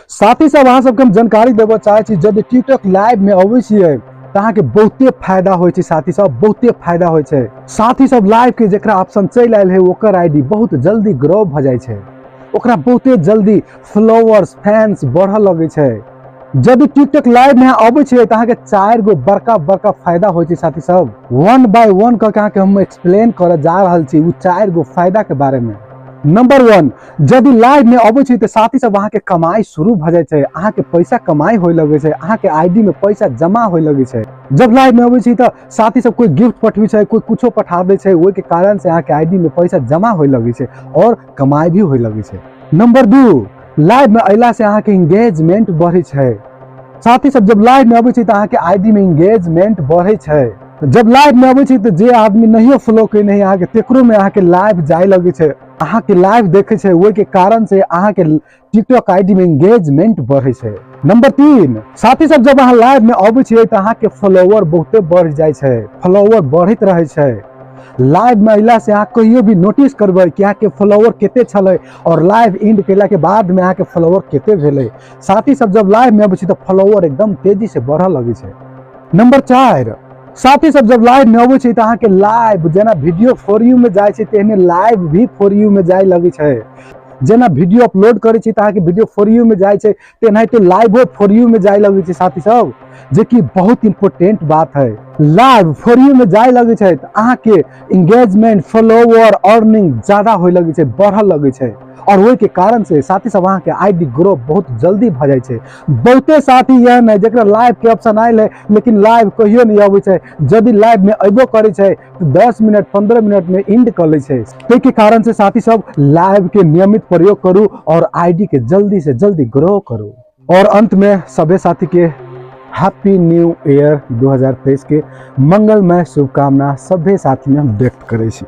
साथी सब, अहाँ सबके हम जानकारी देबऽ चाहै छी, यदि टिकटॉक लाइव में अबै छियै तऽ अहाँके बहुते फायदा होइ छै। साथी सब, बहुते फायदा होइ छै। साथी सब, लाइव के जेकरा ऑप्शन चलि आयल है, ओकर आईडी बहुत जल्दी ग्रो भऽ जाइ छै, ओकरा बहुते जल्दी फॉलोअर्स, फैंस बढ़ऽ लगै छै। यदि टिकटॉक लाइव में अबै छै तऽ अहाँके 4 गो बड़का बड़का फायदा होइ छै। साथी सब, वन बाय वन कऽ के अहाँके हम एक्सप्लेन करऽ जा रहल छी ओ 4 गो फायदा के बारे में। नंबर 1, यदि लाइव में अबै छै तऽ साथी सब, अहाँके कमाई शुरू भऽ जाइ छै, अहाँके पैसा कमाई होय लगै छै, अहाँके आईडी में पैसा जमा होय लगै छै। जब लाइव में अबै छै तऽ साथी सब कोई गिफ्ट पठबै छै, कोई कुछो पठा दै छै, ओहि के कारण से अहाँके आईडी में पैसा जमा होय लगै छै और कमाई भी होय लगै छै। नंबर 2, लाइव में अयला से अहाँके इंगेजमेंट बढ़ै छै। साथी सब, जब लाइव में अबै छै तऽ अहाँके आईडी में इंगेजमेंट बढ़ै छै। जब लाइव में अबै छै तऽ जे आदमी नहियो फॉलो केने है अहाँके, तेकरो में अहाँके लाइव जाय लगै छै, अहाँके लाइव देखै छै, ओहि के कारण से अहाँके टिकटॉक आईडी में इंगेजमेंट बढ़ै छै। नंबर 3, साथी सब, जब अहाँ लाइव में अबै छियै तऽ अहाँके फॉलोअर बहुते बढ़ जाइ छै, फॉलोअर बढ़ैत रहै छै। लाइव में अयला से अहाँ कहियो भी नोटिस करबै कि अहाँके फॉलोअर कते छलै और लाइव एंड केला के बाद में अहाँके फॉलोअर कते भेलै। साथी सब, जब लाइव में अबै छै तऽ फॉलोअर एकदम तेजी से बढ़ऽ लगै छै। नंबर 4, साथी सब, जब लाइव में अबै छै तऽ अहाँके लाइव जेना वीडियो फॉर you में जाइ छै, तेहने लाइव भी फॉर you में जाय लगै छै। जेना वीडियो अपलोड करै छी तऽ अहाँके वीडियो फॉर you में जाइ छै, तेनाहिते लाइवो फॉर you में जाय लगै छै। साथी सब, जे कि बहुत इम्पोर्टेंट बात है, लाइव फॉर you में जाय लगै छै तऽ अहाँके इंगेजमेंट, फॉलोअर, अर्निंग ज्यादा होय लगै छै, बढ़ऽ लगै छै और ओहि के कारण से साथी सब, अहाँके आईडी ग्रो बहुत जल्दी भऽ जाइ छै। बहुते साथी एहन है जकरा लाइव के ऑप्शन आयल है, लेकिन लाइव कहियो नहि अबै छै। यदि लाइव में अयबो करै छै तऽ 10 मिनट, 15 मिनट में एंड कऽ लै छै। ताहि के कारण से साथी सब, लाइव के नियमित प्रयोग करू और आईडी के जल्दी से जल्दी ग्रो करू। और अंत में सभे साथी के हैप्पी न्यू ईयर 2023 के मंगलमय शुभकामना सभे साथी में हम व्यक्त करै छी।